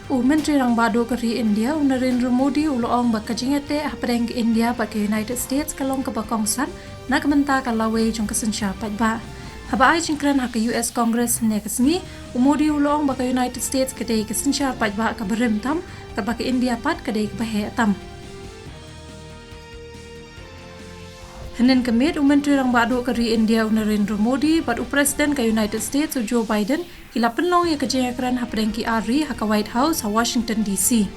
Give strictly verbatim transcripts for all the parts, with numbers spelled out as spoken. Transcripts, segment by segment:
U Myntri Rangbah Duh ka ri India, u Narendra Modi, u la ong ba ka jingïateh hapdeng ka India bad ka United States ka long kaba kongsan na ka bynta ka lawei jong ka synshar paidbah. Haba ai jingkren ha ka U S Congress hynne ka sngi, u Modi u la ong ba ka United States ka dei ka synshar paidbah kaba rim tam, katba ka India pat ka dei kaba heh tam. Hynnin ka miet, u Myntri Rangbah Duh ka ri India, u Narendra Modi, bad u President ka United States, u Joe Biden, ki la pynlong ïa ka jingïakren hapdeng ki ar ri ha ka White House ha Washington D C.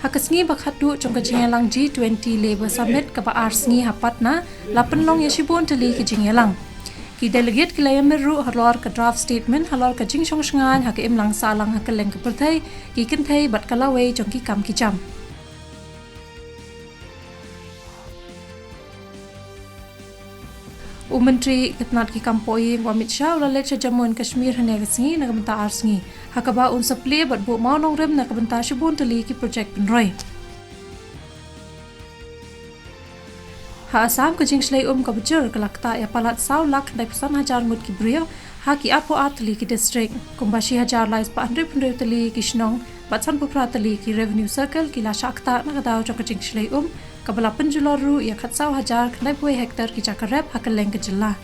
Ha ka sngi ba khatduh jong ka jingïalang G twenty Labour Summit kaba ar sngi ha Patna, la pynlong ïa shibun tylli ki jingïalang. Ki delegate ki la ïamir ruh halor ka draft statement halor ka jingshong shngaiñ ha ka imlang sahlang ha kylleng ka pyrthei, ki kynthei bad ka lawei jong ki kam ki jam. U Myntri ka tnat ki kam pohïing, u Amit Shah, u la leit sha Jammu and Kashmir hynne ka sngi na ka bynta ar sngi, ha kaba un sa plie bad buh mawnongrim na ka bynta shibun tylli ki project pynroi. Ha Assam, ka jingshlei um kaba jur ka la ktah ïa palat saw lak khyndai phew san hajar ngut ki briew ha ki arphew ar tylli ki district. Kumba shi hajar lai spah hynriew phew hynriew tylli ki shnong bad sanphew phra tylli ki revenue circle ki la shah ktah na ka daw jong ka jingshlei um, kaba la pynjulor ruh ïa khatsaw hajar khyndai phew wei hektar ki jaka rep ha kylleng ka jylla.